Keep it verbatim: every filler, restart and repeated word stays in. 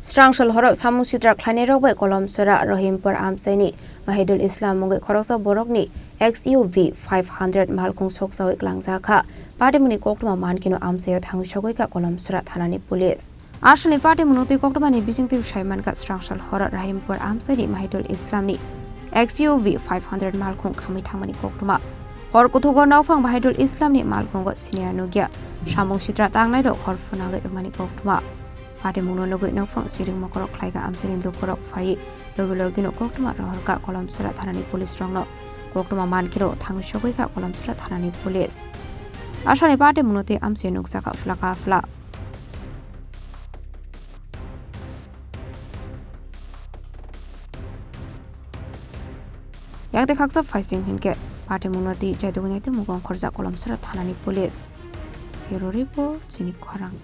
Srangsal horo samung sitra khlainairok bai Kolomsora Rahimpur amchaini Mahidul Islam mungwi khoroksa borokni X U V five hundred malkhung sokjawi klangjak kha. Patimungni koktwma mankhe no amchaio thangwi sogwi kha Kolomsora thanani police. Asalni patimungno twi koktwmani bisingtwi sai mankha Srangsal horo Rahimpur amchaini Mahidul Islamni X U V five hundred malkhung khamwi thangmani koktwma. Hor kuthugo nokphang Mahidul Islamni malkhungo siniya nukya samung sitra tangnairok hor phunagwi rwmani koktwma. Patimungno nugwi nokphang siring mokorok khlaikha amchaini lukurok phaiwi logi logino koktwma rohorkha Kolomsora thanani police rokno. Koktwma mankheno thangwi sogwikha Kolomsora thanani police. Asalni patimungno tei amchaio nukjakha phlaka phla. Yakte khaksa phaising hinkhe patimungno tei chaidugwi naitwi mugo ongkhorjak Kolomsora thanani police. Bureau report, chini khorang.